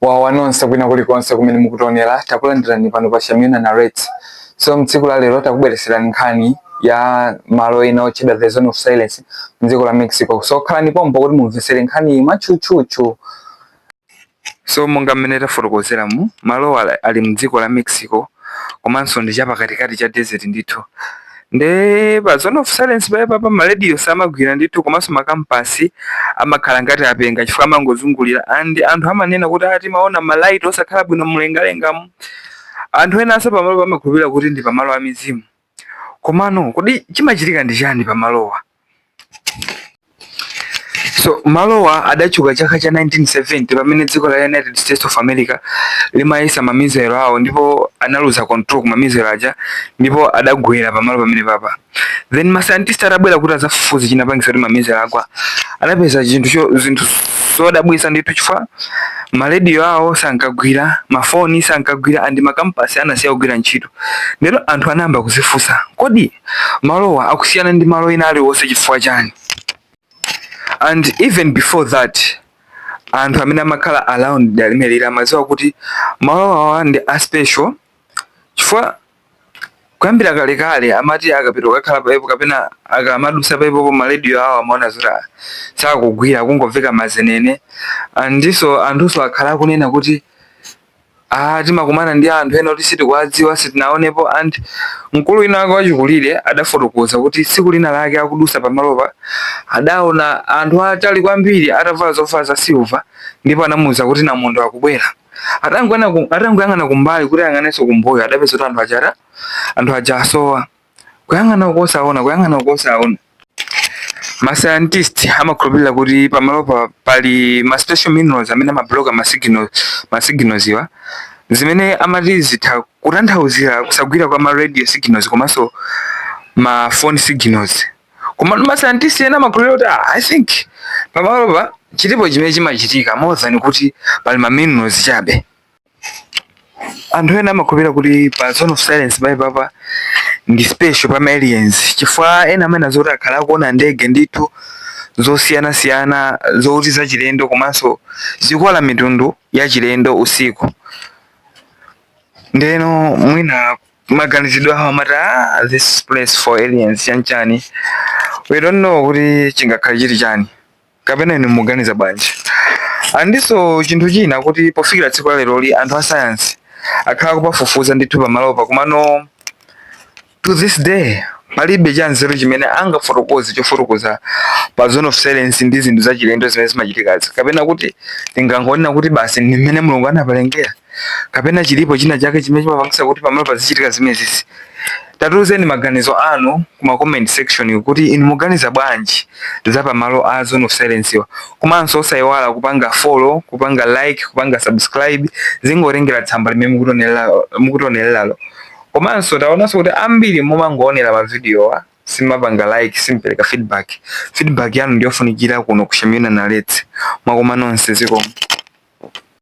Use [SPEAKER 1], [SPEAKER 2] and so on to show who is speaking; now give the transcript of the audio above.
[SPEAKER 1] Wawa nonse kwina kulikonse kumene mukutionera, takulandirani pano pa Shamina Narrates. So mtsiku la lero takubweretserani nkhani ya malo ena otchedwa the Zone of Silence mdziko la Mexico. So khalani pompo kuti mumvetsere nkhani iyi mwatchutchutchu. So monga mmene tafotokozeramu, malowa ali mdziko la Mexico komanso ndi chapakatikati cha desert ndithu. Nde pa Zone of Silence payapapa marediyo samagwira ndithu, komanso makampasi amakhala ngati apenga chifukwa amangozungulira, and anthu amanena kuti ati maona malaiti osakhala bwino mlengalengamu. Anthu enanso pamalo pamakhulupirira kuti ndi pamalo a mizimu. Komano kodi chimachitika ndi chani pamalowa? So malowa adatchuka chaka cha 1970 pamene dziko la United States of America limayesa ma missile awo, ndipo analuza control ku ma missile aja ndipo adagwera pamalo pamene papa. Then ma scientist atabwera kuti azafufuze chinapangisa kuti ma missile agwa, anapeza zinthu zodabwitsa ndithu, chifukwa marediyo awo sankagwira, mafoni sankagwira, and makampasi anasiya kugwira ntchito. Ndero anthu anayamba kuzifunsa, kodi malowa akusiyana ndi malo ena aliwonse chifukwa chani? And even before that, anthu amene amakhala around dera limeneli amadziwa kuti malowa ndi a special, chifukwa kuyambira kalekale amati akapita kukakhala paipo kapena akamadusa paipopo, marediyo awo amaona zoti sakugwira, kungomveka mazenene. Andiso anthunso akhala akunena kuti, ah, timakumana ndi anthu ena kuti sitikuwadziwa, sitinaonepo. And mkulu wina wake wachikulire adafotokoza kuti tsiku lina lake akudusa pamalopa adaona anthu atali kwambiri atavala zovala za silver, ndipo anamuwuza kuti namondo akubwera. Atangoyang'ana kumbali kuti ayang'anenso kumbuyo, adapeza kuti anthu aja asowa. Kuyang'ana kosaona, kuyang'ana kosaona. Ma scientist amakhulupirira kuti pamalopa pali ma special minerals amene amabloka ma signals iwa, zimene amati zitha kutanthauzira kusagwira kwa ma radio signals komanso ma phone signals. Koma ma scientist ena amakhulupirira kuti, ah, I think pamalopa chilipo chimene chimachitika more than kuti pali ma minerals chabe. Anthu ena amakhulupirira kuti pa Zone of Silence pali papa ndi special pa aliens, chifukwa ena amene azoti akhala akuona ndege ndithu zosiyanasiyana zoti zachilendo komanso zikuwala mitundu ya chilendo usiku. Ndeno mwina maganizidwe awo amati, ah, this place for aliens, chanchani. We don't know kuti chingakhale chili chani, kapena inu muganiza bwanji? Andiso chinthu china kuti pofikira tsiku la leroli anthu a science akhala kupafufuza ndithu pamalopa, komano to this day palibe cha nzeru chimene angafotokoze chofotokoza pa Zone of Silence ndi zinthu zachilendo zimene zimachitikazi, kapena kuti tingangonena kuti basi ndi mmene Mulungu anapalengera, kapena chilipo china chake chimene chimapangisa kuti pamalo pazichitika zimenezi. Tatiuzeni maganizo anu kuma comment section kuti inu muganiza bwanji za pamalo a Zone of Silence iwa. Komanso osayiwala kupanga follow, kupanga like, kupanga subscribe, zingotengera tsamba limene mukutionereralo. Komanso taonanso kuti ambiri mumangoonera mavidiyowa, simapanga like, simpereka feedback. Feedback yanu ndiyofunikira kuno ku Shamina Narrates. Mwakoma nonse, zikomo.